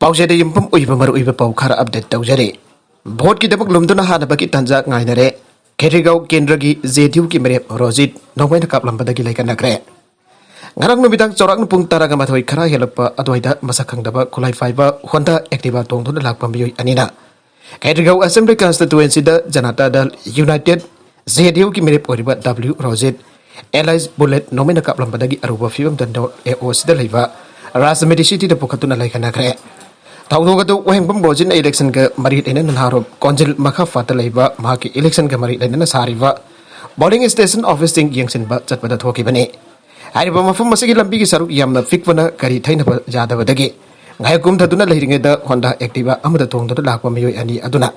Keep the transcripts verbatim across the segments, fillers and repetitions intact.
ꯄꯥꯎꯖꯦꯗ ꯌꯨꯝꯐꯝ ꯑꯣꯏꯕ ꯃꯔꯨꯑꯣꯏꯕ ꯄꯥꯎ ꯈꯔ ꯑꯞꯗꯦꯠ ꯇꯧꯖꯔꯤ꯫ ꯚꯣꯠꯀꯤꯗꯃꯛ ꯂꯨꯝꯗꯨꯅ ꯍꯥꯟꯅꯕꯒꯤ ꯇꯥꯟꯖꯥ ꯉꯥꯏꯅꯔꯦ꯫ ꯈꯦꯇ꯭ꯔꯤꯒꯥꯎ ꯀꯦꯟꯗ꯭ꯔꯒꯤ ꯖꯦ ꯗꯤ ꯌꯨꯒꯤ ꯃꯤꯔꯦꯞ ꯔꯣꯖꯤꯠ ꯅꯣꯡꯃꯩꯅ ꯀꯥꯞꯂꯝꯕꯗꯒꯤ ꯂꯩꯀꯠꯅꯈ꯭ꯔꯦ꯫ ꯉꯔꯥꯡ ꯅꯨꯃꯤꯗꯥꯡ ꯆꯥꯎꯔꯥꯛꯅ ꯄꯨꯡ ꯇꯔꯥꯒ ꯃꯥꯊꯣꯏ ꯈꯔ ꯍꯦꯜꯂꯛꯄ ꯑꯗꯨꯋꯥꯏꯗ ꯃꯁꯛ ꯈꯪꯗꯕ ꯈꯨꯠꯂꯥꯏ ꯄꯥꯏꯕ ꯍꯣꯟꯗꯥ ꯑꯦꯛꯇꯤꯚꯥ ꯇꯣꯡꯗꯨꯅ ꯂꯥꯛꯄ ꯃꯤꯑꯣꯏ ꯑꯅꯤꯅ ꯈꯦꯇ꯭ꯔꯤꯒꯥꯎ ꯑꯦꯁꯦꯝꯕ꯭ꯂꯤ ꯀꯟꯁꯇꯤꯇꯨꯋꯦꯟꯁꯤꯗ ꯖꯅꯇꯥ ꯗꯜ ꯌꯨꯅꯥꯏꯇꯦꯗ ꯖꯦ ꯗꯤ ꯌꯨꯒꯤ ꯃꯤꯔꯦꯞ ꯑꯣꯏꯔꯤꯕ ꯗꯕ꯭ꯂꯤꯎ ꯔꯣꯖꯤꯠ ꯑꯦꯂꯥꯏꯁ ꯕꯨꯂꯦꯠ ꯅꯣꯡꯃꯩꯅ ꯀꯥꯞꯂꯝꯕꯗꯒꯤ ꯑꯔꯨꯕ ꯐꯤꯕꯝꯗ ꯅꯣꯔꯠ ꯑꯦ ꯑꯣ ꯁꯤꯗ ꯂꯩꯕ ꯔꯥꯖꯃꯤꯗꯤ ꯁꯤꯇꯤꯗ ꯄꯨꯈꯠꯇꯨꯅ ꯂꯩꯈꯠꯅꯈ꯭ꯔꯦ꯫ ꯊꯧꯗꯣꯛ ꯑꯗꯨ ꯋꯥꯍꯦꯡꯕꯝ ꯔꯣꯖꯤꯠꯅ ꯏꯂꯦꯛꯁꯟꯒ ꯃꯔꯤ ꯂꯩꯅꯅ ꯅꯍꯥꯔꯣꯜ ꯀꯣꯟꯖꯤꯜ ꯃꯈꯥ ꯐꯥꯠꯇ ꯂꯩꯕ ꯃꯍꯥꯛꯀꯤ ꯏꯂꯦꯛꯁꯟꯒ ꯃꯔꯤ ꯂꯩꯅꯅ ꯁꯥꯔꯤꯕ ꯄꯣꯂꯤꯡ ꯁ꯭ꯇꯦꯁꯟ ꯑꯣꯐꯤꯁꯁꯤꯡ ꯌꯦꯡꯁꯤꯟꯕ ꯆꯠꯄꯗ ꯊꯣꯛꯈꯤꯕꯅꯤ꯫ ꯍꯥꯏꯔꯤꯕ ꯃꯐꯝ ꯑꯁꯤꯒꯤ ꯂꯝꯕꯤꯒꯤ ꯁꯔꯨꯛ ꯌꯥꯝꯅ ꯄꯤꯛꯄꯅ ꯒꯥꯔꯤ ꯊꯩꯅꯕ ꯌꯥꯗꯕꯗꯒꯤ ꯉꯥꯏꯍꯥꯛ ꯀꯨꯝꯊꯗꯨꯅ ꯂꯩꯔꯤꯉꯩꯗ ꯍꯣꯟꯗꯥ ꯑꯦꯛꯇꯤꯚꯥ ꯑꯃꯗ ꯇꯣꯡꯗꯨꯅ ꯂꯥꯛꯄ ꯃꯤꯑꯣꯏ ꯑꯅꯤ ꯑꯗꯨꯅ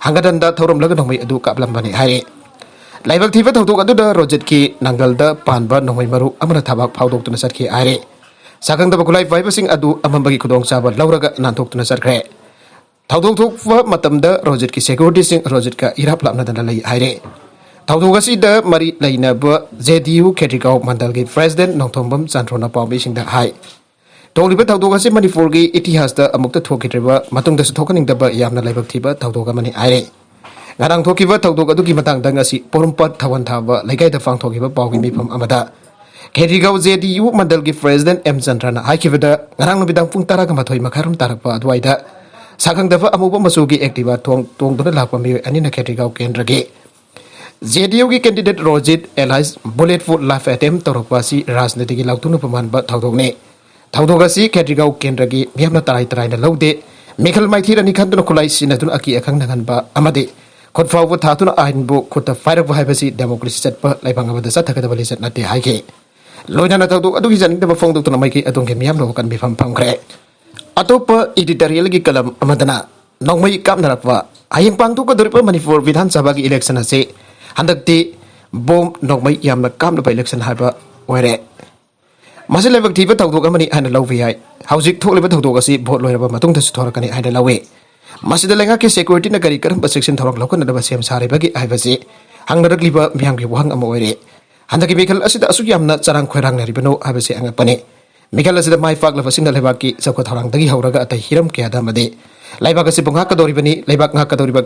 ꯍꯪꯒꯠ ꯍꯟꯗ ꯊꯧꯔꯝꯂꯒ ꯅꯣꯡꯃꯩ ꯑꯗꯨ ꯀꯥꯞꯂꯝꯕꯅꯤ ꯍꯥꯏꯔꯤ꯫ ꯂꯥꯏꯕꯛ ꯊꯤꯕ ꯊꯧꯗꯣꯛ ꯑꯗꯨꯗ ꯔꯣꯖꯤꯠꯀꯤ ꯅꯥꯡꯒꯜꯗ ꯄꯥꯟꯕ ꯅꯣꯡꯃꯩ ꯃꯔꯨ ꯑꯃꯅ ꯊꯕꯥꯛ ꯐꯥꯎꯗꯣꯛꯇꯨꯅ ꯆꯠꯈꯤ ꯍꯥꯏꯔꯤ꯫ ꯁꯛꯈꯪꯗꯕ ꯈꯨꯠꯂꯥꯏ ꯄꯥꯏꯕꯁꯤꯡ ꯑꯗꯨ ꯑꯃꯝꯕꯒꯤ ꯈꯨꯗꯣꯡꯆꯥꯕ ꯂꯧꯔꯒ ꯅꯥꯟꯊꯣꯛꯇꯨꯅ ꯆꯠꯈ꯭ꯔꯦ꯫ ꯊꯧꯗꯣꯛ ꯊꯣꯛꯄ ꯃꯇꯝꯗ ꯔꯣꯖꯤꯠꯀꯤ ꯁꯦꯀ꯭ꯌꯨꯔꯤꯇꯤꯁꯤꯡ ꯔꯣꯖꯤꯠꯀ ꯏꯔꯥꯞ ꯂꯥꯞꯅꯗꯅ ꯂꯩ ꯍꯥꯏꯔꯦ꯫ ꯊꯧꯗꯣꯛ ꯑꯁꯤꯗ ꯃꯔꯤ ꯂꯩꯅꯕ ꯖꯦ ꯗꯤ ꯌꯨ ꯈꯦꯇ꯭ꯔꯤꯒꯥꯎ ꯃꯟꯗꯜꯒꯤ ꯄ꯭ꯔꯦꯁꯤꯗꯦꯟ ꯅꯣꯡꯊꯣꯝꯕꯝ ꯆꯟꯗ꯭ꯔꯣꯅ ꯄꯥꯎꯃꯤꯁꯤꯡꯗ ꯍꯥꯏ꯫ ꯊꯣꯛꯂꯤꯕ ꯊꯧꯗꯣꯛ ꯑꯁꯤ ꯃꯅꯤꯄꯨꯔꯒꯤ ꯏꯇꯤꯍꯥꯁꯇ ꯑꯃꯨꯛꯇ ꯊꯣꯛꯈꯤꯗ꯭ꯔꯤꯕ, ꯃꯇꯨꯡꯗꯁꯨ ꯊꯣꯛꯍꯟꯅꯤꯡꯗꯕ ꯌꯥꯝꯅ ꯂꯥꯏꯕꯛ ꯊꯤꯕ ꯊꯧꯗꯣꯛ ꯑꯃꯅꯤ ꯍꯥꯏꯔꯦ꯫ ꯉꯔꯥꯡ ꯊꯣꯛꯈꯤꯕ ꯊꯧꯗꯣꯛ ꯑꯗꯨꯒꯤ ꯃꯇꯥꯡꯗ ꯉꯁꯤ ꯄꯣꯔꯣꯝꯄꯥꯠ ꯊꯥꯋꯟ ꯊꯥꯕ ꯂꯩꯀꯥꯏꯗ ꯄꯥꯡꯊꯣꯛꯈꯤꯕ ꯄꯥꯎꯒꯤ ꯃꯤꯐꯝ ꯑꯃꯗ ꯈꯦꯇ꯭ꯔꯤꯒꯥꯎ ꯖꯦ ꯗꯤ ꯌꯨ ꯃꯟꯗꯜꯒꯤ ꯄ꯭ꯔꯦꯁꯤꯗꯦꯟ ꯑꯦꯝ ꯆꯟꯗ꯭ꯔꯅ ꯍꯥꯏꯈꯤꯕꯗ, ꯉꯔꯥꯡ ꯅꯨꯃꯤꯗꯥꯡ ꯄꯨꯡ ꯇꯔꯥꯒ ꯃꯥꯊꯣꯏ ꯃꯈꯥꯏꯔꯣꯝ ꯇꯥꯔꯛꯄ ꯑꯗꯨꯋꯥꯏꯗ ꯁꯛꯈꯪꯗꯕ ꯑꯃꯨꯕ ꯃꯆꯨꯒꯤ ꯑꯦꯛꯇꯤꯚꯥ ꯊꯣꯡ ꯇꯣꯡꯗꯨꯅ ꯂꯥꯛꯄ ꯃꯤꯑꯣꯏ ꯑꯅꯤꯅ ꯈꯦꯇ꯭ꯔꯤꯒꯥꯎ ꯀꯦꯟꯗ꯭ꯔꯒꯤ ꯖꯦ ꯗꯤ ꯌꯨꯒꯤ ꯀꯦꯟꯗꯤꯗꯦꯠ ꯔꯣꯖꯤꯠ ꯑꯦꯂꯥꯏꯁ ꯕꯨꯂꯦꯠꯄꯨ ꯂꯥꯏꯐ ꯑꯦꯇꯦꯝ ꯇꯧꯔꯛꯄ ꯑꯁꯤ ꯔꯥꯖꯅꯤꯇꯤꯒꯤ ꯂꯥꯎꯊꯣꯛꯅꯕ ꯃꯥꯟꯕ ꯊꯧꯗꯣꯛꯅꯤ꯫ ꯊꯧꯗꯣꯛ ꯑꯁꯤ ꯈꯦꯇ꯭ꯔꯤꯒꯥꯎ ꯀꯦꯟꯗ꯭ꯔꯒꯤ ꯃꯤꯌꯥꯝꯅ ꯇꯔꯥꯏ ꯇꯔꯥꯏꯅ ꯂꯧꯗꯦ꯫ ꯃꯤꯈꯜ ꯃꯥꯏꯊꯤꯔꯅꯤ ꯈꯟꯗꯨꯅ ꯈꯨꯠꯂꯥꯏ ꯁꯤꯖꯤꯟꯅꯗꯨꯅ ꯑꯀꯤ ꯑꯈꯪ ꯅꯪꯍꯟꯕ ꯑꯃꯗꯤ ꯈꯨꯠ ꯐꯥꯎꯕ ꯊꯥꯗꯨꯅ ꯑꯥꯏꯟꯕꯨ ꯈꯨꯠꯇ ꯄꯥꯏꯔꯛꯄ ꯍꯥꯏꯕꯁꯤ ꯗꯦꯃꯣꯀ꯭ꯔꯦꯁꯤ ꯆꯠꯄ ꯂꯩꯕꯥꯛ ꯑꯃꯗ ꯆꯠꯊꯒꯗꯕ ꯂꯤꯆꯠ ꯅꯠꯇꯦ ꯍꯥꯏꯈꯤ꯫ ꯂꯣꯏꯅꯅ ꯊꯧꯗꯣꯛ ꯑꯗꯨꯒꯤ ꯌꯥꯅꯤꯡꯗꯕ ꯐꯣꯡꯗꯣꯛꯇꯨꯅ ꯃꯥꯏꯀꯩ ꯑꯗꯣꯝꯒꯤ ꯃꯤꯌꯥꯝꯅ ꯋꯥꯀꯟ ꯃꯤꯐꯝ ꯐꯝꯈ꯭ꯔꯦ꯫ ꯑꯇꯣꯞꯄ ꯏꯗꯤꯇꯣꯔꯤꯌꯦꯜꯒꯤ ꯀꯂꯝ ꯑꯃꯗꯅ ꯅꯣꯡꯃꯩ ꯀꯥꯞꯅꯔꯛꯄ꯫ ꯍꯌꯦꯡ ꯄꯥꯡꯊꯣꯛꯀꯗꯧꯔꯤꯕ ꯃꯅꯤꯄꯨꯔ ꯕꯤꯙꯥꯟ ꯁꯚꯥꯒꯤ ꯏꯂꯦꯛꯁꯟ ꯑꯁꯤ ꯍꯟꯗꯛꯇꯤ ꯕꯣꯝ ꯅꯣꯡꯃꯩ ꯌꯥꯝꯅ ꯀꯥꯞꯅꯕ ꯏꯂꯦꯛꯁꯟ ꯍꯥꯏꯕ ꯑꯣꯏꯔꯦ꯫ ꯃꯁꯤ ꯂꯥꯏꯕꯛ ꯊꯤꯕ ꯊꯧꯗꯣꯛ ꯑꯃꯅꯤ ꯍꯥꯏꯅ ꯂꯧꯕ ꯌꯥꯏ꯫ ꯍꯧꯖꯤꯛ ꯊꯣꯛꯂꯤꯕ ꯊꯧꯗꯣꯛ ꯑꯁꯤ ꯚꯣꯠ ꯂꯣꯏꯔꯕ ꯃꯇꯨꯡꯗꯁꯨ ꯊꯣꯔꯛꯀꯅꯤ ꯍꯥꯏꯅ ꯂꯧꯏ꯫ ꯃꯁꯤꯗ ꯂꯩꯉꯥꯛꯀꯤ ꯁꯦꯀ꯭ꯌꯨꯔꯤꯇꯤꯅ ꯀꯔꯤ ꯀꯔꯝꯕ ꯆꯦꯛꯁꯤꯟ ꯊꯧꯔꯥꯡ ꯂꯧꯈꯠꯅꯅꯕ ꯁꯦꯝ ꯁꯥꯔꯤꯕꯒꯦ ꯍꯥꯏꯕꯁꯤ ꯍꯪꯅꯔꯛꯂꯤꯕ ꯃꯤꯌꯥꯝꯒꯤ ꯋꯥꯍꯪ ꯑꯃ ꯑꯣꯏꯔꯦ꯫ ꯍꯟꯗꯛꯀꯤ ꯃꯤꯈꯜ ꯑꯁꯤꯗ ꯑꯁꯨꯛ ꯌꯥꯝꯅ ꯆꯔꯥꯡ ꯈꯣꯏꯔꯥꯡꯅꯔꯤꯕꯅꯣ ꯍꯥꯏꯕꯁꯤ ꯑꯉꯛꯄꯅꯤ꯫ ꯃꯤꯈꯜ ꯑꯁꯤꯗ ꯃꯥꯏ ꯄꯥꯛꯂꯕꯁꯤꯡꯅ ꯂꯩꯕꯥꯛꯀꯤ ꯆꯥꯎꯈꯠ ꯊꯧꯔꯥꯡꯗꯒꯤ ꯍꯧꯔꯒ ꯑꯇꯩ ꯍꯤꯔꯝ ꯀꯌꯥꯗ ꯑꯃꯗꯤ ꯂꯩꯕꯥꯛ ꯑꯁꯤꯕꯨ ꯉꯥꯛꯀꯗꯧꯔꯤꯕꯅꯤ, ꯂꯩꯕꯥꯛ ꯉꯥꯛꯀꯗꯧꯔꯤꯕ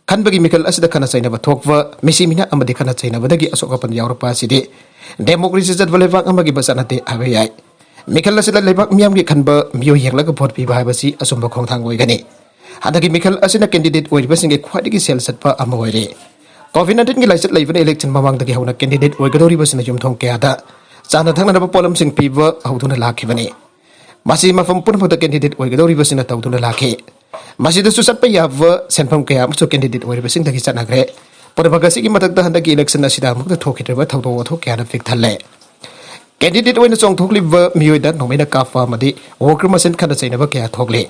ꯈꯟꯕꯒꯤ ꯃꯤꯈꯜ ꯑꯁꯤꯗ ꯈꯟꯅ ꯆꯩꯅꯕ ꯊꯣꯛꯄ ꯃꯤꯁꯤ ꯃꯤꯅ ꯑꯃꯗꯤ ꯈꯟꯅ ꯆꯩꯅꯕꯗꯒꯤ ꯑꯁꯣꯛ ꯑꯄꯟ ꯌꯥꯎꯔꯛꯄ ꯑꯁꯤꯗꯤ ꯗꯦꯃꯣꯀ꯭ꯔꯦꯁꯤ ꯆꯠꯄ ꯂꯩꯕꯥꯛ ꯑꯃꯒꯤ ꯃꯆꯠ ꯅꯠꯇꯦ ꯍꯥꯏꯕ ꯌꯥꯏ꯫ ꯃꯤꯈꯜ ꯑꯁꯤꯗ ꯂꯩꯕꯥꯛ ꯃꯤꯌꯥꯝꯒꯤ ꯈꯟꯕ ꯃꯤꯑꯣꯏ ꯌꯦꯡꯂꯒ ꯚꯣꯠ ꯄꯤꯕ ꯍꯥꯏꯕꯁꯤ ꯑꯆꯨꯝꯕ ꯈꯣꯡꯊꯥꯡ ꯑꯣꯏꯒꯅꯤ꯫ ꯍꯟꯗꯛꯀꯤ ꯃꯤꯈꯜ ꯑꯁꯤꯅ ꯀꯦꯟꯗꯤꯗꯦꯠ ꯑꯣꯏꯔꯤꯕꯁꯤꯡꯒꯤ ꯈ꯭ꯋꯥꯏꯗꯒꯤ ꯁꯦꯜ ꯆꯠꯄ ꯑꯃ ꯑꯣꯏꯔꯦ꯫ ꯀꯣꯚꯤꯗ ꯅꯥꯏꯟꯇꯤꯟꯒꯤ ꯂꯥꯏꯆꯠ ꯂꯩꯕꯅ ꯏꯂꯦꯛꯁꯟ ꯃꯃꯥꯡꯗꯒꯤ ꯍꯧꯅ ꯀꯦꯟꯗꯤꯗꯦꯠ ꯑꯣꯏꯒꯗꯧꯔꯤꯕꯁꯤꯡꯅ ꯌꯨꯝꯊꯣꯡ ꯀꯌꯥꯗ ꯆꯥꯅ ꯊꯛꯅꯅꯕ ꯄꯣꯠꯂꯝꯁꯤꯡ ꯄꯤꯕ ꯍꯧꯗꯨꯅ ꯂꯥꯛꯈꯤꯕꯅꯤ꯫ ꯃꯁꯤ ꯃꯐꯝ ꯄꯨꯝꯅꯃꯛꯇ ꯀꯦꯟꯗꯤꯗꯦꯠ ꯑꯣꯏꯒꯗꯧꯔꯤꯕꯁꯤꯡꯅ ꯇꯧꯗꯨꯅ ꯂꯥꯛꯈꯤ꯫ ꯃꯁꯤꯗꯁꯨ ꯆꯠꯄ ꯌꯥꯕ ꯁꯦꯟꯐꯝ ꯀꯌꯥ ꯑꯃꯁꯨ ꯀꯦꯟꯗꯤꯗꯦꯠ ꯑꯣꯏꯔꯤꯕꯁꯤꯡꯗꯒꯤ ꯆꯠꯅꯈ꯭ꯔꯦ꯫ ꯄꯨꯝꯅꯃꯛ ꯑꯁꯤꯒꯤ ꯃꯊꯛꯇ ꯍꯟꯗꯛꯀꯤ ꯏꯂꯦꯛꯁꯟ ꯑꯁꯤꯗ ꯑꯃꯨꯛꯇ ꯊꯣꯛꯈꯤꯗ꯭ꯔꯤꯕ ꯊꯧꯗꯣꯛ ꯋꯥꯊꯣꯛ ꯀꯌꯥꯅ ꯄꯤꯛ ꯊꯜꯂꯦ꯫ ꯀꯦꯟꯗꯤꯗꯦꯠ ꯑꯣꯏꯅ ꯆꯣꯡꯊꯣꯛꯂꯤꯕ ꯃꯤꯑꯣꯏꯗ ꯅꯣꯡꯃꯩꯅ ꯀꯥꯞꯄ ꯑꯃꯗꯤ ꯋꯣꯔꯀꯔ ꯃꯁꯦꯟ ꯈꯠꯅ ꯆꯩꯅꯕ ꯀꯌꯥ ꯊꯣꯛꯂꯤ꯫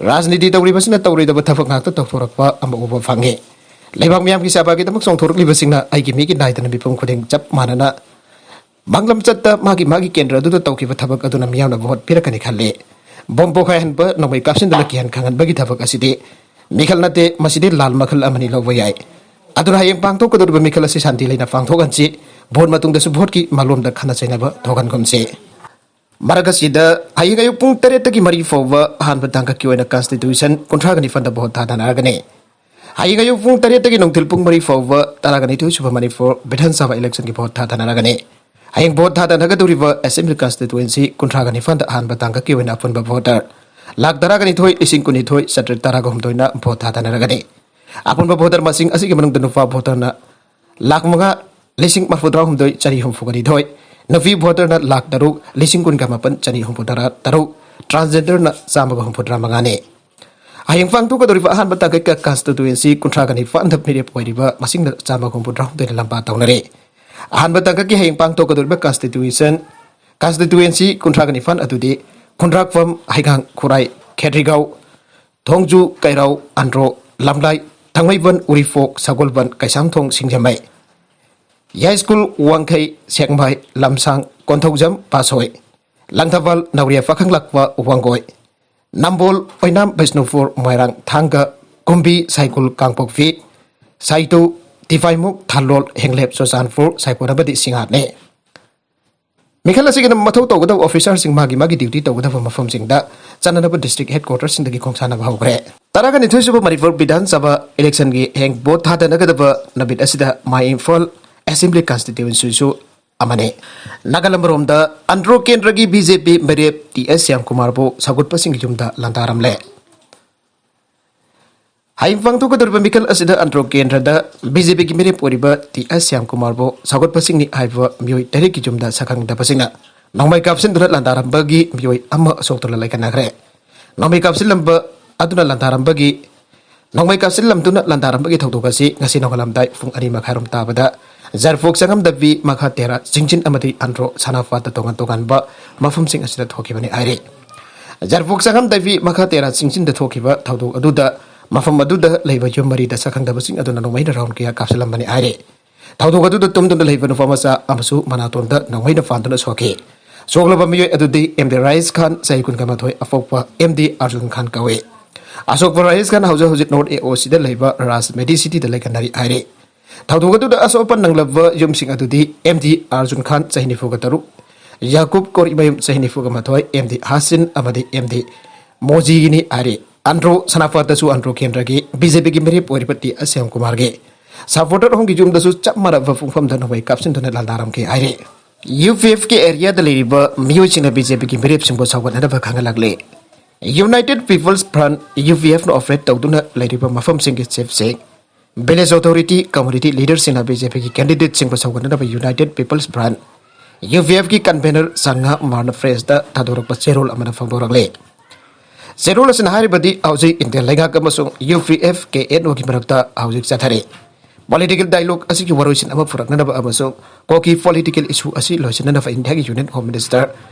ꯔꯥꯖꯅꯤꯇꯤ ꯇꯧꯔꯤꯕꯁꯤꯅ ꯇꯧꯔꯣꯏꯗꯕ ꯊꯕꯛ ꯉꯥꯛꯇ ꯇꯧꯊꯣꯔꯛꯄ ꯑꯃ ꯎꯕ ꯐꯪꯉꯤ꯫ ꯂꯩꯕꯥꯛ ꯃꯤꯌꯥꯝꯒꯤ ꯁꯦꯕꯥꯒꯤꯗꯃꯛ ꯆꯣꯡꯊꯣꯔꯛꯂꯤꯕꯁꯤꯡꯅ ꯑꯩꯒꯤ ꯃꯤꯒꯤ ꯅꯥꯏꯗꯅ ꯃꯤꯄꯨꯝ ꯈꯨꯗꯤꯡ ꯆꯞ ꯃꯥꯟꯅꯅ ꯃꯥꯡꯂꯝ ꯆꯠꯇ ꯃꯥꯒꯤ ꯃꯥꯒꯤ ꯀꯦꯟꯗ꯭ꯔ ꯑꯗꯨꯗ ꯇꯧꯈꯤꯕ ꯊꯕꯛ ꯑꯗꯨꯅ ꯃꯤꯌꯥꯝꯅ ꯚꯣꯠ ꯄꯤꯔꯛꯀꯅꯤ ꯈꯜꯂꯤ꯫ ꯕꯣꯝ ꯄꯣꯈꯥꯏꯍꯟꯕ, ꯅꯣꯡꯃꯩ ꯀꯥꯞꯁꯤꯟꯗꯨꯅ ꯀꯤꯍꯟ ꯈꯪꯍꯟꯕꯒꯤ ꯊꯕꯛ ꯑꯁꯤꯗꯤ ꯃꯤꯈꯜ ꯅꯠꯇꯦ, ꯃꯁꯤꯗꯤ ꯂꯥꯜ ꯃꯈꯜ ꯑꯃꯅꯤ ꯂꯧꯕ ꯌꯥꯏ꯫ ꯑꯗꯨꯅ ꯍꯌꯦꯡ ꯄꯥꯡꯊꯣꯛꯀꯗꯧꯔꯤꯕ ꯃꯤꯈꯜ ꯑꯁꯤ ꯁꯥꯟꯇꯤ ꯂꯩꯅ ꯄꯥꯡꯊꯣꯛꯍꯟꯁꯤ꯫ ꯚꯣꯠ ꯃꯇꯨꯡꯗꯁꯨ ꯚꯣꯠꯀꯤ ꯃꯥꯂꯣꯝꯗ ꯈꯠꯅ ꯆꯩꯅꯕ ꯊꯣꯛꯍꯟꯒꯨꯝꯁꯤ꯫ ꯃꯔꯛ ꯑꯁꯤꯗ ꯍꯌꯦꯡ ꯑꯌꯨꯛ ꯄꯨꯡ ꯇꯔꯦꯠꯇꯒꯤ ꯃꯔꯤ ꯐꯥꯎꯕ ꯑꯍꯥꯟꯕ ꯇꯥꯡꯀꯛꯀꯤ ꯑꯣꯏꯅ ꯀꯟꯁꯇꯤꯇ꯭ꯌꯨꯁꯟ ꯀꯨꯟꯊ꯭ꯔꯥꯒ ꯅꯤꯄꯥꯟꯗ ꯚꯣꯠ ꯊꯥꯗꯅꯔꯒꯅꯤ꯫ ꯍꯌꯦꯡ ꯑꯌꯨꯛ ꯄꯨꯡ ꯇꯔꯦꯠꯇꯒꯤ ꯅꯨꯡꯊꯤꯜ ꯄꯨꯡ ꯃꯔꯤ ꯐꯥꯎꯕ ꯇꯔꯥꯒ ꯅꯤꯊꯣꯏ ꯁꯨꯕ ꯃꯅꯤꯄꯨꯔ ꯕꯤꯙꯥꯟ ꯁꯚꯥ ꯏꯂꯦꯛꯁꯟꯒꯤ ꯚꯣꯠ ꯊꯥꯗꯅꯔꯒꯅꯤ꯫ ꯍꯌꯦꯡ ꯚꯣꯠ ꯊꯥꯗꯅꯒꯗꯧꯔꯤꯕ ꯑꯦꯁꯦꯝꯕ꯭ꯂꯤ ꯀꯟꯁꯇꯤꯇ꯭ꯌꯨꯑꯦꯟꯁꯤ ꯀꯨꯟꯊ꯭ꯔꯥꯒ ꯅꯤꯄꯥꯟꯗ ꯑꯍꯥꯟꯕ ꯇꯥꯡꯀꯛꯀꯤ ꯑꯣꯏꯅ ꯑꯄꯨꯟꯕ ꯚꯣꯇꯔ ꯂꯥꯈ ꯇꯔꯥꯒ ꯅꯤꯊꯣꯏ ꯂꯤꯁꯤꯡ ꯀꯨꯟꯅꯤꯊꯣꯏ ꯆꯥꯇ꯭ꯔꯦꯠ ꯇꯔꯥꯒ ꯍꯨꯝꯗꯣꯏꯅ ꯚꯣꯠ ꯊꯥꯗꯅꯔꯒꯅꯤ꯫ ꯑꯄꯨꯟꯕ ꯚꯣꯇꯔ ꯃꯁꯤꯡ ꯑꯁꯤꯒꯤ ꯃꯅꯨꯡꯗ ꯅꯨꯄꯥ ꯚꯣꯇꯔꯅ ꯂꯥꯈ ꯃꯉꯥ ꯂꯤꯁꯤꯡ ꯃꯔꯐꯨ ꯇꯔꯥꯍꯨꯝꯗꯣꯏ ꯆꯅꯤ ꯍꯨꯝꯐꯨꯒ ꯅꯤꯊꯣꯏ, ꯅꯨꯄꯤ ꯚꯣꯇꯔꯅ ꯂꯥꯈ ꯇꯔꯨꯛ ꯂꯤꯁꯤꯡ ꯀꯨꯟꯒ ꯃꯥꯄꯟ ꯆꯅꯤ ꯍꯨꯝꯐꯨ ꯇꯔꯥ ꯇꯔꯨꯛ, ꯇ꯭ꯔꯥꯟꯁꯖꯦꯟꯗꯔꯅ ꯆꯥꯝꯃꯒ ꯍꯨꯝꯐꯨ ꯇꯔꯥ ꯃꯉꯥꯅꯤ꯫ ꯍꯌꯦꯡ ꯄꯥꯡꯊꯣꯛꯀꯗꯧꯔꯤꯕ ꯑꯍꯥꯟꯕ ꯇꯥꯡꯀꯛꯀ ꯀꯟꯁꯇꯤꯇ꯭ꯌꯨꯑꯦꯟꯁꯤ ꯀꯨꯟꯊ꯭ꯔꯥꯒ ꯅꯤꯄꯥꯟꯗ ꯃꯤꯔꯦꯞ ꯑꯣꯏꯔꯤꯕ ꯃꯁꯤꯡꯅ ꯆꯥꯝꯃꯒ ꯍꯨꯝꯐꯨꯇꯔꯥꯍꯨꯝꯗꯣꯏꯅ ꯂꯝꯕꯥ ꯇꯧꯅꯔꯦ꯫ ꯑꯍꯥꯟꯕ ꯇꯥꯡꯀꯛꯀꯤ ꯍꯌꯦꯡ ꯄꯥꯡꯊꯣꯛꯀꯗꯧꯔꯤꯕ ꯀꯟꯁꯇꯤꯇ꯭ꯌꯨꯁꯟ, ꯀꯟꯁꯇꯤꯇ꯭ꯌꯨꯑꯦꯟꯁꯤ ꯀꯨꯟꯊ꯭ꯔꯥꯒ ꯅꯤꯄꯥꯟ ꯑꯗꯨꯗꯤ ꯈꯨꯟꯗ꯭ꯔꯥꯛꯄꯝ, ꯍꯩꯉꯥꯡ, ꯈꯨꯔꯥꯏ, ꯈꯦꯇ꯭ꯔꯤꯒꯥꯎ, ꯊꯣꯡꯖꯨ, ꯀꯩꯔꯥꯎ, ꯑꯟꯗ꯭ꯔꯣ, ꯂꯝꯂꯥꯏ, ꯊꯥꯡꯃꯩꯕꯟ, ꯎꯔꯤꯄꯣꯛ, ꯁꯒꯣꯜꯕꯟ, ꯀꯩꯁꯥꯝꯊꯣꯡ, ꯁꯤꯡꯖꯃꯩ, ꯌꯥꯏꯁ꯭ꯀꯨꯜ, ꯋꯥꯡꯈꯩ, ꯁꯦꯛꯃꯥꯏ, ꯂꯝꯁꯥꯡ, ꯀꯣꯟꯊꯧꯖꯝ, ꯄꯥꯠꯁꯣꯏ, ꯂꯪꯊꯕꯥꯜ, ꯅꯥꯎꯔꯦꯝ, ꯄꯥꯈꯪꯂꯥꯛꯄ, ꯋꯥꯡꯒꯣꯏ, ꯅꯝꯕꯣꯜ, ꯑꯣꯏꯅꯥꯝ, ꯕꯤꯁꯅꯨꯄꯨꯔ, ꯃꯣꯏꯔꯥꯡ, ꯊꯥꯡꯒ, ꯀꯨꯝꯕꯤ, ꯁꯥꯏꯀꯨꯜ, ꯀꯥꯡꯄꯣꯛꯄꯤ, ꯁꯥꯏꯇꯨ, ꯇꯤꯄꯥꯏꯃꯨꯛ, ꯊꯥꯂꯣꯜ, ꯍꯦꯡꯂꯦꯞ, ꯆꯨꯔꯆꯥꯟꯄꯨꯔ, ꯁꯥꯏꯀꯨꯟ ꯑꯃꯗꯤ ꯁꯤꯡꯍꯥꯠꯅꯤ꯫ ꯃꯤꯈꯜ ꯑꯁꯤꯒꯤꯅ ꯃꯊꯧ ꯇꯧꯒꯗꯕ officerꯁꯤꯡ ꯃꯥꯒꯤ ꯃꯥꯒꯤ duty ꯇꯧꯒꯗꯕ ꯃꯐꯝꯁꯤꯡꯗ ꯆꯠꯅꯅꯕ district headquarterꯁꯤꯡꯗꯒꯤ ꯈꯣꯡꯁꯥꯟꯅꯕ ꯍꯧꯈ꯭ꯔꯦ꯫ ꯇꯔꯥꯒ ꯅꯤꯊꯣꯏ ꯁꯨꯕ ꯃꯅꯤꯄꯨꯔ ꯕꯤꯙꯥꯟ ꯁꯚꯥ electionꯒꯤ ꯍꯌꯦꯡ vote ꯊꯥꯗꯅꯒꯗꯕ ꯅꯨꯃꯤꯠ ꯑꯁꯤꯗ My Imphal Assembly Constituencyꯁꯨ ꯑꯃꯅꯤ꯫ ꯅꯥꯒꯥꯂꯝ ꯔꯣꯝꯗ ꯑꯟꯗ꯭ꯔꯣ ꯀꯦꯟꯗ꯭ꯔꯒꯤ BJP ꯃꯤꯔꯦꯞ ꯇꯤ ꯑꯦꯁ ꯁ꯭ꯌꯥꯝꯀꯨꯃꯥꯔꯕꯨ ꯁꯧꯒꯠꯄꯁꯤꯡꯒꯤ ꯌꯨꯝꯗ ꯂꯥꯟꯗꯥꯔꯝꯂꯦ꯫ ꯍꯌꯦꯡ ꯄꯥꯡꯊꯣꯛꯀꯗꯧꯔꯤꯕ ꯃꯤꯈꯜ ꯑꯁꯤꯗ ꯑꯟꯗ꯭ꯔꯣ ꯀꯦꯟꯗ꯭ꯔꯗ BJPꯒꯤ ꯃꯤꯔꯦꯞ ꯑꯣꯏꯔꯤꯕ ꯇꯤ ꯑꯦꯁ ꯁ꯭ꯌꯥꯝꯀꯨꯃꯥꯔꯕꯨ ꯁꯧꯒꯠꯄꯁꯤꯡꯅꯤ ꯍꯥꯏꯕ ꯃꯤꯑꯣꯏ ꯇꯔꯦꯠꯀꯤ ꯌꯨꯝꯗ ꯁꯛꯈꯪꯗꯕꯁꯤꯡꯅ ꯅꯣꯡꯃꯩ ꯀꯥꯞꯁꯤꯟꯗꯨꯅ ꯂꯥꯟꯗꯥꯔꯝꯕꯒꯤ ꯃꯤꯑꯣꯏ ꯑꯃ ꯑꯁꯣꯛꯇꯨꯅ ꯂꯩꯈꯠꯅꯈ꯭ꯔꯦ꯫ ꯅꯣꯡꯃꯩ ꯀꯥꯞꯁꯤꯜꯂꯝꯕ ꯑꯗꯨꯅ ꯂꯥꯟꯗꯥꯔꯝꯕꯒꯤ ꯅꯣꯡꯃꯩ ꯀꯥꯞꯁꯤꯜꯂꯝꯗꯨꯅ ꯂꯥꯟꯗꯥꯔꯝꯕꯒꯤ ꯊꯧꯗꯣꯛ ꯑꯁꯤ ꯉꯁꯤ ꯅꯣꯡꯉꯥꯜꯂꯝꯗꯥꯏ ꯄꯨꯡ ꯑꯅꯤ ꯃꯈꯥꯏꯔꯣꯝ ꯇꯥꯕꯗ ꯖꯔꯐꯣꯛ ꯆꯪꯉꯝꯗꯕꯤ ꯃꯈꯥ ꯇꯦꯔꯥ ꯆꯤꯡꯖꯤꯟ ꯑꯃꯗꯤ ꯑꯟꯗ꯭ꯔꯣ ꯁꯅꯥꯄꯥꯠꯇ ꯇꯣꯉꯥꯟ ꯇꯣꯉꯥꯟꯕ ꯃꯐꯝꯁꯤꯡ ꯑꯁꯤꯗ ꯊꯣꯛꯈꯤꯕꯅꯤ ꯍꯥꯏꯔꯤ꯫ ꯖꯔꯐꯣꯛ ꯆꯪꯉꯝꯗꯕꯤ ꯃꯈꯥ ꯇꯦꯔꯥ ꯆꯤꯡꯖꯤꯟꯗ ꯊꯣꯛꯈꯤꯕ ꯊꯧꯗꯣꯛ ꯑꯗꯨꯗ ꯃꯐꯝ ꯑꯗꯨꯗ ꯂꯩꯕ ꯌꯨꯝ ꯃꯔꯤꯗ ꯁꯛꯈꯪꯗꯕꯁꯤꯡ ꯑꯗꯨꯅ ꯅꯣꯡꯃꯩꯅ round ꯀꯌꯥ ꯀꯥꯞꯁꯤꯜꯂꯝꯕꯅꯤ ꯍꯥꯏꯔꯤ꯫ ꯊꯧꯗꯣꯛ ꯑꯗꯨꯗ ꯇꯨꯝꯗꯨꯅ ꯂꯩꯕ ꯅꯨꯄꯥ ꯃꯆꯥ ꯑꯃꯁꯨ ꯃꯅꯥꯇꯣꯟꯗ ꯅꯣꯡꯃꯩꯅ ꯐꯥꯟꯗꯨꯅ ꯁꯣꯛꯈꯤ꯫ ꯁꯣꯛꯂꯕ ꯃꯤꯑꯣꯏ ꯑꯗꯨꯗꯤ ꯑꯦꯝ ꯗꯤ ꯔꯥꯏꯁ ꯈꯥꯟ, ꯆꯍꯤ ꯀꯨꯟꯒ ꯃꯥꯊꯣꯏ, ꯑꯄꯣꯛꯄ ꯑꯦꯝ ꯗꯤ ꯑꯥꯔꯖꯨꯟ ꯈꯥꯟ ꯀꯧꯏ꯫ ꯑꯁꯣꯛꯄ ꯔꯥꯏꯁ ꯈꯥꯟ ꯍꯧꯖꯤꯛ ꯍꯧꯖꯤꯛ North A O Cꯗ ꯂꯩꯕ ꯔꯥꯖ ꯃꯦꯗꯤꯁꯤꯇꯤꯗ ꯂꯩꯈꯠꯅꯔꯤ ꯍꯥꯏꯔꯤ꯫ ꯊꯧꯗꯣꯛ ꯑꯗꯨꯗ ꯑꯁꯣꯛ ꯑꯄꯟ ꯅꯪꯂꯕ ꯌꯨꯝꯁꯤꯡ ꯑꯗꯨꯗꯤ ꯑꯦꯝ ꯗꯤ ꯑꯥꯔꯖꯨꯟ ꯈꯥꯟ, ꯆꯍꯤ ꯅꯤꯐꯨꯒ ꯇꯔꯨꯛ, ꯌꯥꯀꯨꯕ ꯀꯣꯔꯤꯃꯌꯨꯝ, ꯆꯍꯤ ꯅꯤꯐꯨꯒ ꯃꯥꯊꯣꯏ, ꯑꯦꯝ ꯗꯤ ꯍꯥꯁꯤꯟ ꯑꯃꯗꯤ ꯑꯦꯝ ꯗꯤ ꯃꯣꯖꯤꯒꯤꯅꯤ ꯍꯥꯏꯔꯤ꯫ ꯑꯟꯗ꯭ꯔꯣ ꯁꯅꯥꯄꯥꯠꯇꯁꯨ ꯑꯟꯗ꯭ꯔꯣ ꯀꯦꯟꯗ꯭ꯔꯒꯤ BJPꯒꯤ ꯃꯤꯔꯦꯞ ꯑꯣꯏꯔꯤꯕ ꯇꯤ ꯑꯁ꯭ꯌꯥꯝ ꯀꯨꯃꯥꯔꯒꯤ supporter ꯑꯍꯨꯝꯒꯤ ꯌꯨꯝꯗꯁꯨ ꯆꯞ ꯃꯥꯟꯅꯕ ꯄꯨꯡꯐꯝꯗ ꯅꯣꯡꯃꯩ ꯀꯥꯞꯁꯤꯟꯗꯨꯅ ꯂꯥꯟꯗꯥꯔꯝꯈꯤ ꯍꯥꯏꯔꯤ꯫ UPFꯀꯤ areaꯗ ꯂꯩꯔꯤꯕ ꯃꯤꯑꯣꯏꯁꯤꯡꯅ BJPꯒꯤ ꯃꯤꯔꯦꯞꯁꯤꯡꯕꯨ ꯁꯧꯒꯠꯅꯅꯕ ꯈꯪꯍꯜꯂꯛꯂꯤ꯫ United People's Front, UPFꯅ operate ꯇꯧꯗꯨꯅ ꯂꯩꯔꯤꯕ ꯃꯐꯝꯁꯤꯡꯒꯤ chiefꯁꯤꯡ, village authority, community leaderꯁꯤꯡꯅ BJPꯒꯤ candidateꯁꯤꯡꯕꯨ ꯁꯧꯒꯠꯅꯅꯕ United People's Front, UPFꯀꯤ convener ꯁꯪꯉꯥ ꯃꯥꯔꯅ pressꯇ ꯊꯥꯗꯣꯔꯛꯄ ꯆꯦꯔꯣꯜ ꯑꯃꯅ ꯐꯣꯡꯗꯣꯔꯛꯂꯤ꯫ ꯆꯦꯔꯣꯜ ꯑꯁꯤꯅ ꯍꯥꯏꯔꯤꯕꯗꯤ ꯍꯧꯖꯤꯛ ꯏꯟꯗꯤꯌꯥ ꯂꯩꯉꯥꯛ ꯑꯃꯁꯨꯡ UPF KNOꯒꯤ ꯃꯔꯛꯇ ꯍꯧꯖꯤꯛ ꯆꯠꯊꯔꯤ꯫ Political dialogue ꯑꯁꯤꯒꯤ ꯋꯥꯔꯣꯏꯁꯤꯟ ꯑꯃ ꯄꯨꯔꯛꯅꯅꯕ ꯑꯃꯁꯨꯡ ꯀꯣꯀꯤ political issue ꯑꯁꯤ ꯂꯣꯏꯁꯤꯟꯅꯅꯕ ꯏꯟꯗꯤꯌꯥꯒꯤ Union Home Minister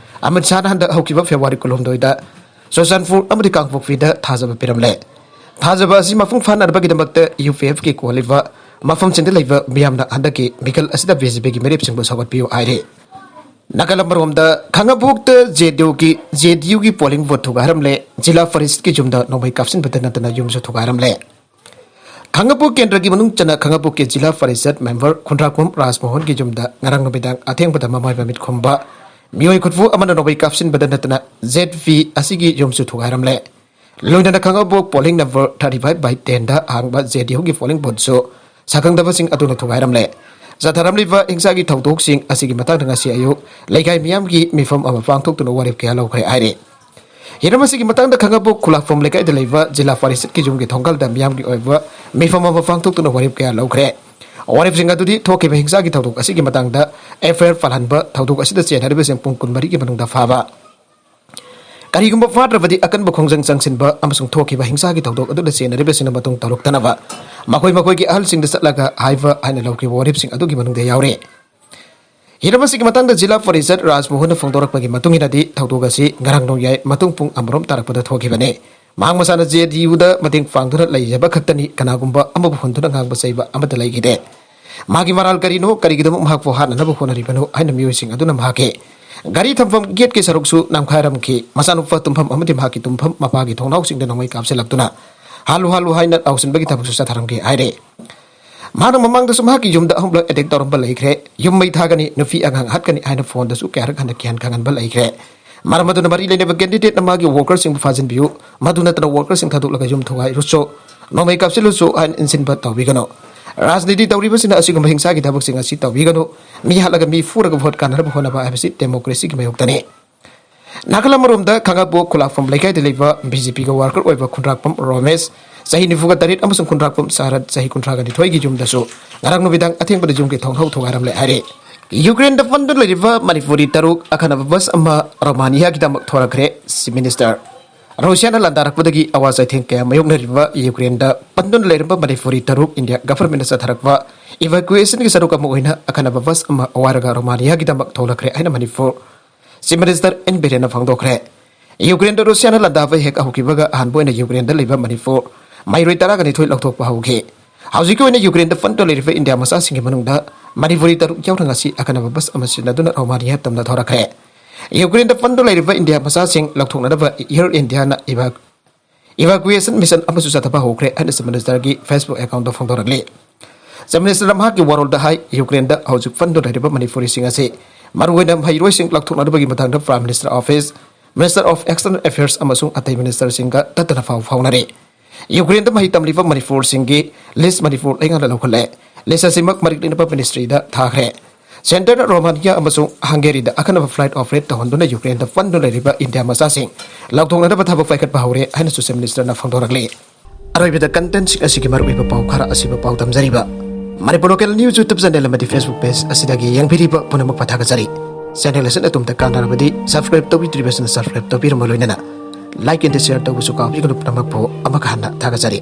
ꯑꯃꯤꯠ ꯁꯥꯍꯅ ꯍꯟꯗꯛ ꯍꯧꯈꯤꯕ February ꯀꯨꯟꯍꯨꯝꯗꯣꯏꯗ ꯆꯨꯔꯆꯥꯟꯄꯨꯔ ꯑꯃꯗꯤ ꯀꯥꯡꯄꯣꯛꯄꯤꯗ ꯊꯥꯖꯕ ꯄꯤꯔꯝꯂꯦ꯫ ꯊꯥꯖꯕ ꯑꯁꯤ ꯃꯄꯨꯡ ꯐꯥꯅꯅꯕꯒꯤꯗꯃꯛꯇ UPFꯀꯤ ꯀꯣꯜꯂꯤꯕ ꯃꯐꯝꯁꯤꯡꯗ ꯂꯩꯕ ꯃꯤꯌꯥꯝꯅ ꯍꯟꯗꯛꯀꯤ ꯃꯤꯈꯜ ꯑꯁꯤꯗ BJPꯒꯤ ꯃꯤꯔꯦꯞꯁꯤꯡꯕꯨ ꯁꯧꯒꯠꯄꯤꯌꯨ ꯍꯥꯏꯔꯤ꯫ ꯅꯥꯒꯥꯂꯝ ꯃꯔꯣꯝꯗ ꯈꯥꯡꯉꯕꯣꯛꯇ JDUꯒꯤ, JDUꯒꯤ polling booth ꯊꯨꯒꯥꯏꯔꯝꯂꯦ꯫ ꯖꯤꯂꯥ ꯐꯔꯤꯁꯠꯀꯤ ꯌꯨꯝꯗ ꯅꯣꯡꯃꯩ ꯀꯥꯞꯁꯤꯟꯕꯗ ꯅꯠꯇꯅ ꯌꯨꯝꯁꯨ ꯊꯨꯒꯥꯏꯔꯝꯂꯦ꯫ ꯈꯥꯡꯉꯕꯣꯛ ꯀꯦꯟꯗ꯭ꯔꯒꯤ ꯃꯅꯨꯡ ꯆꯟꯅ ꯈꯥꯡꯉꯕꯣꯛꯀꯤ ꯖꯤꯂꯥ ꯐꯔꯤꯁꯠ member ꯈꯨꯟꯗ꯭ꯔꯥꯛꯄꯝ ꯔꯥꯖꯃꯣꯍꯟꯒꯤ ꯌꯨꯝꯗ ꯉꯔꯥꯡ ꯅꯨꯃꯤꯗꯥꯡ ꯑꯊꯦꯡꯕꯗ ꯃꯃꯥꯏ ꯃꯃꯤꯠ ꯈꯨꯝꯕ ꯃꯤꯑꯣꯏ ꯈꯨꯠꯐꯨ ꯑꯃꯅ ꯅꯣꯡꯃꯩ ꯀꯥꯞꯁꯤꯟꯕꯗ ꯅꯠꯇꯅ ꯖꯦꯠ ꯄꯤ ꯑꯁꯤꯒꯤ ꯌꯨꯝꯁꯨ ꯊꯨꯒꯥꯏꯔꯝꯂꯦ꯫ ꯂꯣꯏꯅꯅ ꯈꯥꯡꯉꯕꯣꯛ polling number thirty five by ten ꯗ ꯍꯥꯡꯕ ꯖꯦ ꯗꯤ ꯌꯨꯒꯤ polling boothꯁꯨ ꯁꯥꯈꯪꯗꯕꯁꯤꯡ ꯑꯗꯨꯅ ꯊꯨꯒꯥꯏꯔꯝꯂꯦ꯫ ꯆꯠꯊꯔꯝꯂꯤꯕ ꯍꯤꯡꯁꯥꯒꯤ ꯊꯧꯗꯣꯛꯁꯤꯡ ꯑꯁꯤꯒꯤ ꯃꯇꯥꯡꯗ ꯉꯁꯤ ꯑꯌꯨꯛ ꯂꯩꯀꯥꯏ ꯃꯤꯌꯥꯝꯒꯤ ꯃꯤꯐꯝ ꯑꯃ ꯄꯥꯡꯊꯣꯛꯇꯨꯅ ꯋꯥꯔꯦꯞ ꯀꯌꯥ ꯂꯧꯈ꯭ꯔꯦ ꯍꯥꯏꯔꯤ꯫ ꯍꯤꯔꯝ ꯑꯁꯤꯒꯤ ꯃꯇꯥꯡꯗ ꯈꯥꯡꯉꯕꯣꯛ ꯈꯨꯂꯥꯛꯐꯝ ꯂꯩꯀꯥꯏꯗ ꯂꯩꯕ ꯖꯤꯂꯥ ꯄꯔꯤꯁꯠꯀꯤ ꯌꯨꯝꯒꯤ ꯊꯣꯡꯒꯥꯜꯗ ꯃꯤꯌꯥꯝꯒꯤ ꯑꯣꯏꯕ ꯃꯤꯐꯝ ꯑꯃ ꯄꯥꯡꯊꯣꯛꯇꯨꯅ ꯋꯥꯔꯦꯞ ꯀꯌꯥ ꯂꯧꯈ꯭ꯔꯦ꯫ ꯋꯥꯔꯦꯞꯁꯤꯡ ꯑꯗꯨꯗꯤ ꯊꯣꯛꯈꯤꯕ ꯍꯤꯡꯁꯥꯒꯤ ꯊꯧꯗꯣꯛ ꯑꯁꯤꯒꯤ ꯃꯇꯥꯡꯗ ꯑꯦꯐ ꯑꯥꯏ ꯑꯥꯔ ꯄꯥꯜꯍꯟꯕ, ꯊꯧꯗꯣꯛ ꯑꯁꯤꯗ ꯆꯦꯟꯅꯔꯤꯕꯁꯤꯡ ꯄꯨꯡ ꯀꯨꯟꯃꯔꯤꯒꯤ ꯃꯅꯨꯡꯗ ꯐꯥꯕ, ꯀꯔꯤꯒꯨꯝꯕ ꯐꯥꯗ꯭ꯔꯕꯗꯤ ꯑꯀꯟꯕ ꯈꯣꯡꯖꯪ ꯆꯪꯁꯤꯟꯕ ꯑꯃꯁꯨꯡ ꯊꯣꯛꯈꯤꯕ ꯍꯤꯡꯁꯥꯒꯤ ꯊꯧꯗꯣꯛ ꯑꯗꯨꯗ ꯆꯦꯟꯅꯔꯤꯕꯁꯤꯡꯅ ꯃꯇꯨꯡ ꯇꯧꯔꯛꯇꯅꯕ ꯃꯈꯣꯏ ꯃꯈꯣꯏꯒꯤ ꯑꯍꯜꯁꯤꯡꯗ ꯆꯠꯂꯒ ꯍꯥꯏꯕ ꯍꯥꯏꯅ ꯂꯧꯈꯤꯕ ꯋꯥꯔꯦꯞꯁꯤꯡ ꯑꯗꯨꯒꯤ ꯃꯅꯨꯡꯗ ꯌꯥꯎꯔꯤ꯫ ꯍꯤꯔꯝ ꯑꯁꯤꯒꯤ ꯃꯇꯥꯡꯗ ꯖꯤꯂꯥ ꯄꯔꯤꯁꯠ ꯔꯥꯖꯃꯣꯍꯟꯅ ꯐꯣꯡꯗꯣꯔꯛꯄꯒꯤ ꯃꯇꯨꯡ ꯏꯟꯅꯗꯤ, ꯊꯧꯗꯣꯛ ꯑꯁꯤ ꯉꯔꯥꯡ ꯅꯣꯡꯌꯥꯏ ꯃꯇꯨꯡ ꯄꯨꯡ ꯑꯃꯔꯣꯝ ꯇꯥꯔꯛꯄꯗ ꯊꯣꯛꯈꯤꯕꯅꯤ꯫ ꯃꯍꯥꯛ ꯃꯁꯥꯅ ꯖꯦ ꯗꯤ ꯌꯨꯗ ꯃꯇꯦꯡ ꯄꯥꯡꯗꯨꯅ ꯂꯩꯖꯕ ꯈꯛꯇꯅꯤ, ꯀꯅꯥꯒꯨꯝꯕ ꯑꯃꯕꯨ ꯍꯨꯟꯗꯨꯅ ꯉꯥꯡꯕ ꯆꯩꯕ ꯑꯃꯠꯇ ꯂꯩꯈꯤꯗꯦ꯫ ꯃꯥꯒꯤ ꯃꯔꯥꯜ ꯀꯔꯤꯅꯣ, ꯀꯔꯤꯒꯤꯗꯃꯛ ꯃꯍꯥꯛꯄꯨ ꯍꯥꯠꯅꯅꯕ ꯍꯣꯠꯅꯔꯤꯕꯅꯣ ꯍꯥꯏꯅ ꯃꯤꯑꯣꯏꯁꯤꯡ ꯑꯗꯨꯅ ꯃꯍꯥꯛꯀꯤ ꯒꯥꯔꯤ ꯊꯝꯐꯝ ꯒꯦꯠꯀꯤ ꯁꯔꯨꯛꯁꯨ ꯅꯝꯈꯥꯏꯔꯝꯈꯤ꯫ ꯃꯆꯥꯅꯨꯄꯥ ꯇꯨꯝꯐꯝ ꯑꯃꯗꯤ ꯃꯍꯥꯛꯀꯤ ꯇꯨꯝꯐꯝ ꯃꯄꯥꯒꯤ ꯊꯣꯡꯅꯥꯎꯁꯤꯡꯗ ꯅꯣꯡꯃꯩ ꯀꯥꯞꯁꯤꯜꯂꯛꯇꯨꯅ "ꯍꯥꯜꯂꯨ, ꯍꯥꯜꯂꯨ" ꯍꯥꯏꯅ ꯂꯥꯎꯁꯤꯟꯕꯒꯤ ꯊꯕꯛꯁꯨ ꯆꯠꯊꯔꯝꯈꯤ ꯍꯥꯏꯔꯦ꯫ ꯃꯍꯥꯛꯅ ꯃꯃꯥꯡꯗꯁꯨ ꯃꯍꯥꯛꯀꯤ ꯌꯨꯝꯗ ꯑꯍꯨꯝꯂꯛ attack ꯇꯧꯔꯝꯕ ꯂꯩꯈ꯭ꯔꯦ꯫ "ꯌꯨꯝ ꯃꯩ ꯊꯥꯒꯅꯤ, ꯅꯨꯄꯤ ꯑꯉꯥꯡ ꯍꯥꯠꯀꯅꯤ" ꯍꯥꯏꯅ ꯐꯣꯟꯗꯁꯨ ꯀꯌꯥꯔꯛ ꯍꯟꯅ ꯀꯤꯍꯟ ꯈꯪꯍꯟꯕ ꯂꯩꯈ꯭ꯔꯦ꯫ ꯃꯔꯝ ꯑꯗꯨꯅ ꯃꯔꯤ ꯂꯩꯅꯕ candidateꯅ ꯃꯥꯒꯤ workerꯁꯤꯡꯕꯨ ꯐꯥꯖꯤꯟꯕꯤꯌꯨ, ꯃꯗꯨ ꯅꯠꯇꯅ workerꯁꯤꯡ ꯊꯥꯗꯣꯛꯂꯒ ꯌꯨꯝ ꯊꯨꯒꯥꯏꯔꯨꯆꯣ, ꯅꯣꯡꯃꯩ ꯀꯥꯞꯁꯤꯜꯂꯨꯆꯣ ꯍꯥꯏꯅ ꯏꯟꯁꯤꯟꯕ ꯇꯧꯕꯤꯒꯅꯨ꯫ ꯔꯥꯖꯅꯤꯇꯤ ꯇꯧꯔꯤꯕꯁꯤꯡꯅ ꯑꯁꯤꯒꯨꯝꯕ ꯍꯤꯡꯁꯥꯒꯤ ꯊꯕꯛꯁꯤꯡ ꯑꯁꯤ ꯇꯧꯕꯤꯒꯅꯨ꯫ ꯃꯤ ꯍꯥꯠꯂꯒ ꯃꯤ ꯐꯨꯔꯒ vote ꯀꯥꯟꯅꯅꯕ ꯍꯣꯠꯅꯕ ꯍꯥꯏꯕꯁꯤ democracyꯒꯤ ꯃꯥꯌꯣꯛꯇꯅꯤ꯫ ꯅꯥꯀꯜ ꯑꯃꯔꯣꯝꯗ ꯈꯥꯡꯉꯕꯣꯛ ꯈꯨꯂꯥꯛꯐꯝ ꯂꯩꯀꯥꯏꯗ ꯂꯩꯕ ꯕꯤ ꯖꯦ ꯄꯤꯒꯤ worker ꯑꯣꯏꯕ ꯈꯨꯟꯗ꯭ꯔꯥꯛꯄꯝ ꯔꯣꯃꯦꯁ, ꯆꯍꯤ ꯅꯤꯐꯨꯒ ꯇꯔꯦꯠ, ꯑꯃꯁꯨꯡ ꯈꯨꯟꯗ꯭ꯔꯥꯛꯄꯝ ꯁꯥꯔꯠ, ꯆꯍꯤ ꯀꯨꯟꯊ꯭ꯔꯥꯒ ꯅꯤꯊꯣꯏꯒꯤ ꯌꯨꯝꯗꯁꯨ ꯉꯔꯥꯡ ꯅꯨꯃꯤꯗꯥꯡ ꯑꯊꯦꯡꯕꯗ ꯌꯨꯝꯒꯤ ꯊꯣꯡꯅꯥꯎ ꯊꯨꯒꯥꯏꯔꯝꯂꯦ ꯍꯥꯏꯔꯤ꯫ ꯌꯨꯀ꯭ꯔꯦꯟꯗ ꯄꯟꯗꯨꯅ ꯂꯩꯔꯤꯕ ꯃꯅꯤꯄꯨꯔꯤ ꯇꯔꯨꯛ ꯑꯈꯟꯅꯕ ꯕꯁ ꯑꯃ ꯔꯣꯃꯥꯅꯤꯌꯥꯒꯤꯗꯃꯛ ꯊꯣꯔꯛꯈ꯭ꯔꯦ꯫ Chief Minister, ꯔꯨꯁꯤꯌꯥꯅ ꯂꯥꯟꯗꯥꯔꯛꯄꯗꯒꯤ ꯑꯋꯥ ꯆꯩꯊꯦꯡ ꯀꯌꯥ ꯃꯥꯌꯣꯛꯅꯔꯤꯕ ꯌꯨꯀ꯭ꯔꯦꯟꯗ ꯄꯟꯗꯨꯅ ꯂꯩꯔꯝꯕ ꯃꯅꯤꯄꯨꯔꯤ ꯇꯔꯨꯛ ꯏꯟꯗꯤꯌꯥ governmentꯅ ꯆꯠꯊꯔꯛꯄ evacuationꯒꯤ ꯁꯔꯨꯛ ꯑꯃ ꯑꯣꯏꯅ ꯑꯈꯟꯅꯕ ꯕꯁ ꯑꯃ ꯑꯋꯥꯏꯔꯒ ꯔꯣꯃꯥꯅꯤꯌꯥꯒꯤꯗꯃꯛ ꯊꯣꯛꯂꯛꯈ꯭ꯔꯦ ꯍꯥꯏꯅ ꯃꯅꯤꯄꯨꯔ Chief Minister ꯑꯦꯟ ꯕꯤꯔꯦꯟꯅ ꯐꯣꯡꯗꯣꯛꯈ꯭ꯔꯦ꯫ ꯌꯨꯀ꯭ꯔꯦꯟꯗ ꯔꯨꯁꯤꯌꯥꯅ ꯂꯥꯟꯗꯥꯕ ꯍꯦꯛ ꯍꯧꯈꯤꯕꯒ ꯑꯍꯥꯟꯕ ꯑꯣꯏꯅ ꯌꯨꯀ꯭ꯔꯦꯟꯗ ꯂꯩꯕ ꯃꯅꯤꯄꯨꯔ ꯃꯍꯩꯔꯣꯏ ꯇꯔꯥꯒ ꯅꯤꯊꯣꯏ ꯂꯧꯊꯣꯛꯄ ꯍꯧꯈꯤ꯫ ꯍꯧꯖꯤꯛꯀꯤ ꯑꯣꯏꯅ ꯌꯨꯀ꯭ꯔꯦꯟꯗ ꯄꯟꯗꯨꯅ ꯂꯩꯔꯤꯕ ꯏꯟꯗꯤꯌꯥ ꯃꯆꯥꯁꯤꯡꯒꯤ ꯃꯅꯨꯡꯗ ꯃꯅꯤꯄꯨꯔꯤ ꯇꯔꯨꯛ ꯌꯥꯎꯅ ꯉꯁꯤ ꯑꯀꯟꯅꯕ ꯕꯁ ꯑꯃ ꯁꯤꯖꯤꯟꯅꯗꯨꯅ ꯔꯣꯃꯥꯅꯤꯌꯥ ꯇꯝꯅ ꯊꯧꯔꯛꯈ꯭ꯔꯦ꯫ ꯌꯨꯀ꯭ꯔꯦꯟꯗ ꯄꯟꯗꯨꯅ ꯂꯩꯔꯤꯕ ꯏꯟꯗꯤꯌꯥ ꯃꯆꯥꯁꯤꯡ ꯂꯧꯊꯣꯛꯅꯅꯕ Air Indiaꯅ ꯏꯚꯥ-, evacuation mission ꯑꯃꯁꯨ ꯆꯠꯊꯕ ꯍꯧꯈ꯭ꯔꯦ ꯍꯥꯏꯅ Chief Ministerꯒꯤ Facebook accountꯇ ꯐꯣꯡꯗꯣꯔꯛꯂꯤ꯫ Chief Ministerꯅ ꯃꯍꯥꯛꯀꯤ ꯋꯥꯔꯣꯜꯗ ꯍꯥꯏ, ꯌꯨꯀ꯭ꯔꯦꯟꯗ ꯍꯧꯖꯤꯛ ꯄꯟꯗꯨꯅ ꯂꯩꯔꯤꯕ ꯃꯅꯤꯄꯨꯔꯤꯁꯤꯡ ꯑꯁꯤ ꯃꯔꯨꯑꯣꯏꯅ ꯃꯍꯩꯔꯣꯏꯁꯤꯡ ꯂꯧꯊꯣꯛꯅꯅꯕꯒꯤ ꯃꯇꯥꯡꯗ Prime Minister Office, Minister of External Affairs ꯑꯃꯁꯨꯡ ꯑꯇꯩ ministerꯁꯤꯡꯒ ꯇꯠꯇꯅ ꯄꯥꯎ ꯐꯥꯎꯅꯔꯦ꯫ ꯌꯨꯀ꯭ꯔꯦꯟꯗ ꯃꯍꯩ ꯇꯝꯂꯤꯕ ꯃꯅꯤꯄꯨꯔꯁꯤꯡꯒꯤ list ꯃꯅꯤꯄꯨꯔ ꯂꯩꯉꯥꯛꯅ ꯂꯧꯈꯠꯂꯦ꯫ List ꯑꯁꯤꯃꯛ ꯃꯔꯤꯛ ꯂꯩꯅꯕ ministryꯗ ꯊꯥꯈ꯭ꯔꯦ꯫ Centreꯅ ꯔꯣꯃꯥꯅꯤꯌꯥ ꯑꯃꯁꯨꯡ ꯍꯪꯒꯦꯔꯤꯗ ꯑꯀꯟꯕ flight operate ꯇꯧꯍꯟꯗꯨꯅ ꯌꯨꯀ꯭ꯔꯦꯟꯗ ꯄꯟꯗꯨꯅ ꯂꯩꯔꯤꯕ ꯏꯟꯗꯤꯌꯥ ꯃꯆꯥꯁꯤꯡ ꯂꯧꯊꯣꯛꯅꯅꯕ ꯊꯕꯛ ꯄꯥꯏꯈꯠꯄ ꯍꯧꯔꯦ ꯍꯥꯏꯅꯁꯨ Chief Ministerꯅ ꯐꯣꯡꯗꯣꯔꯛꯂꯤ꯫ ꯑꯔꯣꯏꯕꯗ contentꯁꯤꯡ ꯑꯁꯤꯒꯤ ꯃꯔꯨꯑꯣꯏꯕ ꯄꯥꯎ ꯈꯔ ꯑꯁꯤꯕ ꯄꯥꯎ ꯇꯝꯖꯔꯤꯕ Manipur Local News YouTube channel ꯑꯃꯗꯤ Facebook page ꯑꯁꯤꯗꯒꯤ ꯌꯦꯡꯕꯤꯔꯤꯕ ꯄꯨꯝꯅꯃꯛꯄꯨ ꯊꯥꯒꯠꯆꯔꯤ꯫ Channel ꯑꯁꯤꯅ ꯑꯗꯣꯝꯗ ꯀꯥꯟꯅꯔꯕꯗꯤ subscribe ꯇꯧꯕꯤꯗ꯭ꯔꯤꯕꯁꯤꯡꯅ subscribe ꯇꯧꯕꯤꯔꯝꯕ ꯂꯣꯏꯅꯅ like and share ꯇꯧꯕꯁꯨ ꯀꯥꯎꯕꯤꯒꯅꯨ꯫ ꯄꯨꯝꯅꯃꯛꯄꯨ ꯑꯃꯨꯛꯀ ꯍꯟꯅ ꯊꯥꯒꯠꯆꯔꯤ꯫